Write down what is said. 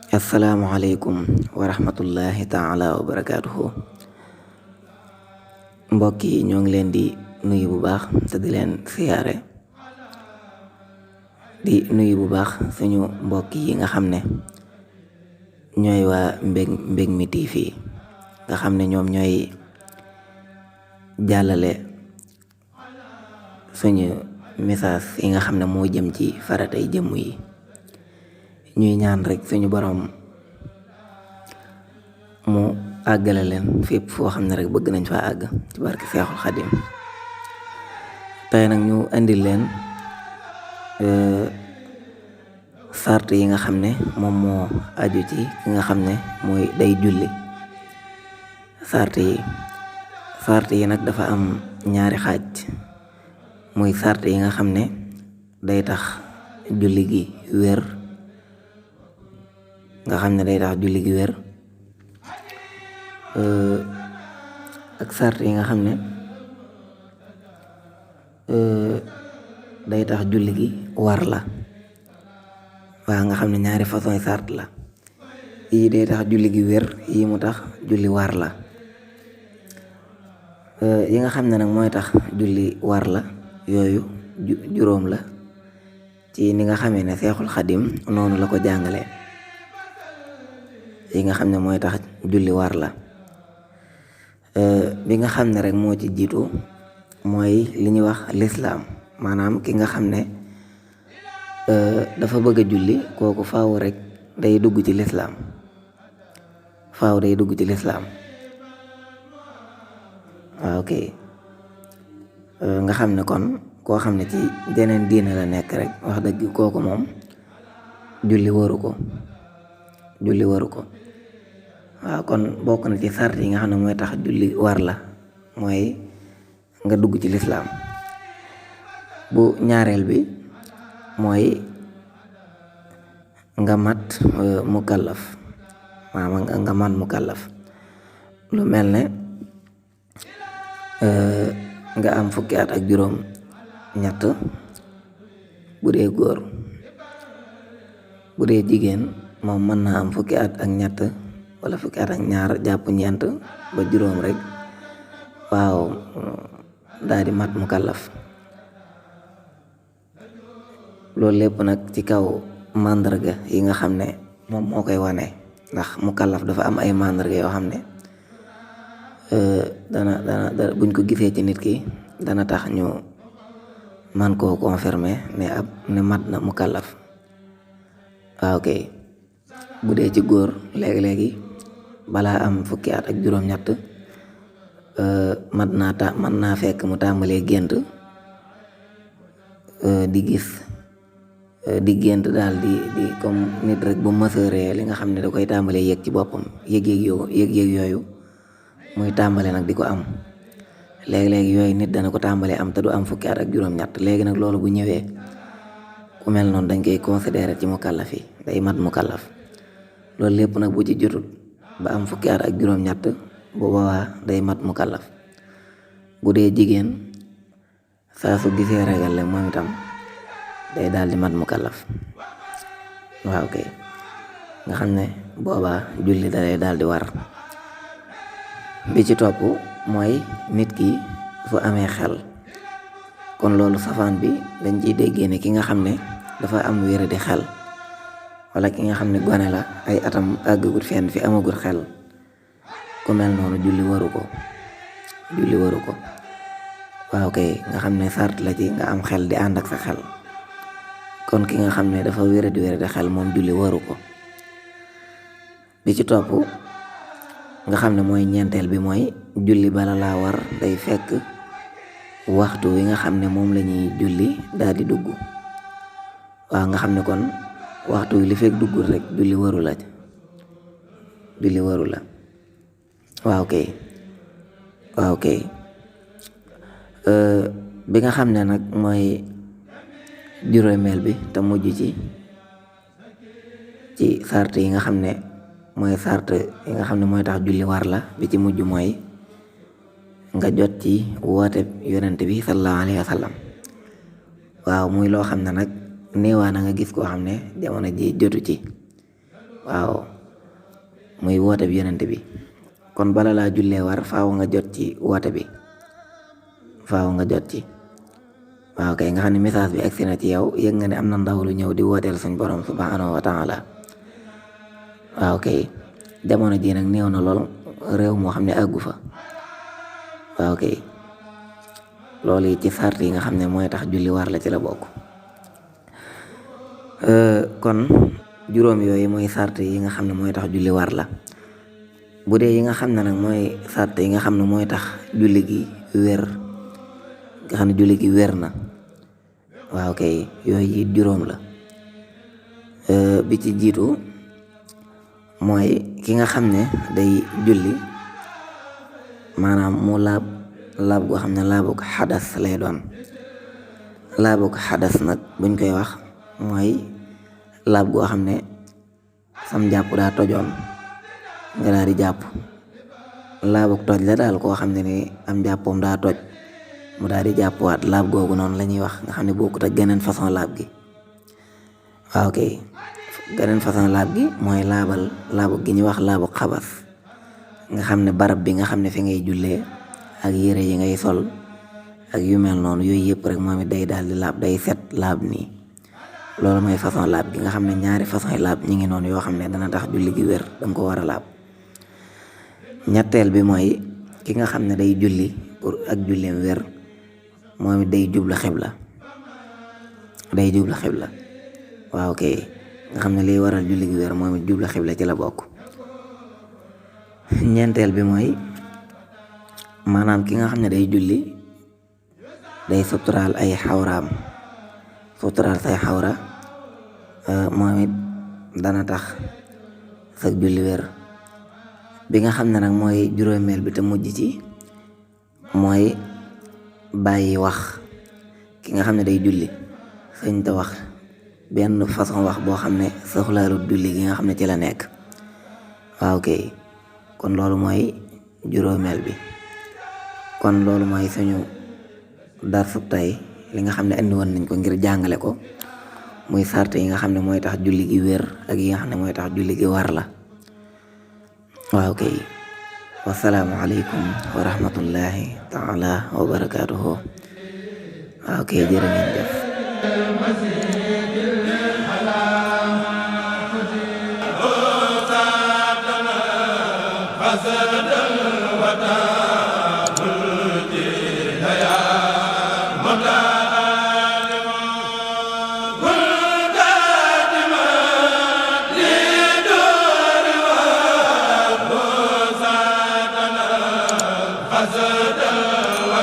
asalaamualeykum wa rahmatullahi taala wa barakaatuhu. Mbokk yi ñoo ngi leen di nuyu bu baax te di leen siyaare, di nuyu bu baax suñu mbokk yi nga xam ne ñooy waa Mbegmi TV nga xam ne ñoom ñooy jàllale suñu message yi nga xam ne moo jëm ci faratay jëmm yi. ñuy ñaan rek suñu borom mu àggale leen fépp foo xam ne rek bëgg nañ faa àgg ci barke Seexul Xadim. tey nag ñu indil leen sart yi nga xam ne moom moo aju ci ki nga xam ne mooy day julli. sart yi nag dafa am ñaari xaaj, muy sart yi nga xam ne day tax julli gi wér ak sart yi nga xam ne day tax julli gi war la. waa nga xam ne ñaari façon sart la, yii day tax julli gi wér, yii mu tax julli war la. yi nga xam ne nag mooy tax julli war la yooyu juróom la, ci ni nga xamee ne Seexul Xadim noonu la ko jàngale. yi nga xam ne mooy tax julli war la, bi nga xam ne rek moo ci jiitu mooy li ñuy wax lislaam. maanaam ki nga xam ne dafa bëgg a julli, kooku faaw rek day dugg ci lislaam. waaw ok. nga xam ne kon koo xam ne ci jeneen diine la nekk rek, wax dëgg kooku moom julli waru ko. waaw kon bokk na ci sart yi nga xam ne mooy tax julli war la, mooy nga dugg ci lislaam. bu ñaareel bi mooy nga mat mukallaf. maanaam nga mat mukallaf, lu mel ne nga am fukki at ak juróom ñett bu dee góor. bu dee jigéen moom mën naa am fukki at ak ñett wala fukki at ak ñaar jàpp ñeent ba juróom rek, waaw daal di mat mukallaf. loolu lépp nag ci kaw màndarga yi nga xam ne moom moo koy wane, ndax mukallaf dafa am ay màndarga yoo xam ne dana buñ ko gisee ci nit ki dana tax ñu man koo confirmer ne mat na mukallaf. waaw kay. bu dee ci góor léegi balaa am fukki at ak juróom-ñett mën naa fekk mu tàmbalee gént di gént daal di comme nit rek bu mësëree li nga xam ne da koy tàmbalee yëg ci boppam, yëg yooyu muy tàmbale nag di ko am. léegi yooyu nit dana ko tàmbalee am te du am fukki at ak juróom-ñett. léegi nag loolu bu ñëwee ku mel noonu dañ koy considérer ci mukallaf yi, day mat mukallaf. loolu lépp nag bu ci jotut ba am fukki at ak juróom-ñett, bu boobaa day mat mukallaf. bu dee jigéen saa su gisee regal la moom itam day daal di mat mukallaf. waaw kay. nga xam ne boobaa julli dalay daal di war. bi ci topp mooy nit ki fu amee xel. kon loolu safaan bi dañ ciy déggee ne ki nga xam ne dafa am wéra di xel, wala ki nga xam ne gone la ay atam àggagut fenn fi amagut xel, ku mel noonu julli waru ko. waaw kay. nga xam ne sart la ci nga am xel di ànd ak sa xel. kon ki nga xam ne dafa wéra di xel moom julli waru ko. bi ci topp nga xam ne mooy ñeenteel bi mooy julli bala laa war day fekk waxtu wi nga xam ne moom la ñuy julli daal di dugg. waaw nga xam ne kon waxtu wi li fekk duggul rek julli waru la. waaw kay. bi nga xam ne nag mooy juróomeel bi te mujj ci sart yi nga xam ne mooy tax julli war la, bi ci mujj mooy nga jot ci woote yonent bi sallallahu alayhi wa sallam. waaw muy loo xam ne nag néewaa na nga gis koo xam ne jamono ji jotu ci. waaw muy woote bi yonent bi kon bala laa jullee war faaw nga jot ci woote bi, faaw nga jot ci. waaw kay nga xam ne message bi agsi na ci yow, yëg nga ne am na ndaw lu ñëw di wooteel suñ borom subhanahu wa taala. waaw kay jamono ji nag néew na lool réew moo xam ne àggu fa. waaw kay loolu yi ci sart yi nga xam ne mooy tax julli war la ci la bokk. kon juróom yooyu mooy sart yi nga xam ne mooy tax julli war la. bu dee yi nga xam ne nag mooy sart yi nga xam ne mooy tax julli gi wér, nga xam ne julli gi wér na. waaw kay yooyu it juróom la. bi ci jiitu mooy ki nga xam ne day julli maanaam mu laab goo xam ne laabug xadas lay doon. laabug xadas nag buñ koy wax mooy laab goo xam ne sam jàpp daa tojoon nga daal di jàpp. laabug toj la daal koo xam ne ni am jàppoom daa toj mu daal di jàppwaat, laab googu noonu la ñuy wax, nga xam ne bokkut ak geneen façon laab gi. waaw kay geneen façon laab gi mooy laabu gi ñuy wax laabu xabas, nga xam ne barab bi nga xam ne fi ngay jullee ak yére yi ngay sol ak yu mel noonu yooyu yëpp rek moom it day daal di laab, day set laab nii. loolu mooy façon laab gi nga xam ne ñaari façon laab ñi ngi noonu yoo xam ne dana tax julli gi wér, danga ko war a laab. ñetteel bi mooy ki nga xam ne day julli pour ak julleem wér, moom it day jublu xibla. waaw kay nga xam ne liy waral julli gi wér moom it jublu xibla ci la bokk. ñeenteel bi mooy maanaam ki nga xam ne day julli day suturaal ay xawraam, suturaal say xawra moom it dana tax sa julli wér. bi nga xam ne nag mooy juróomeel bi te mujj ci mooy bàyyi wax. ki nga xam ne day julli sañ te wax benn façon wax boo xam ne soxlaalut julli gi nga xam ne ci la nekk. waaw kay kon loolu mooy juróomeel bi. kon loolu mooy suñu darsu tey li nga xam ne indi woon nañ ko ngir jàngale ko, muy sart yi nga xam ne mooy tax julli gi wér ak yi nga xam ne mooy tax julli gi war la. waaw kay wasalaamu aleykum wa rahmatullahi taala wa barakaatuhu. waaw kay jërë ngeen jëf. azada wa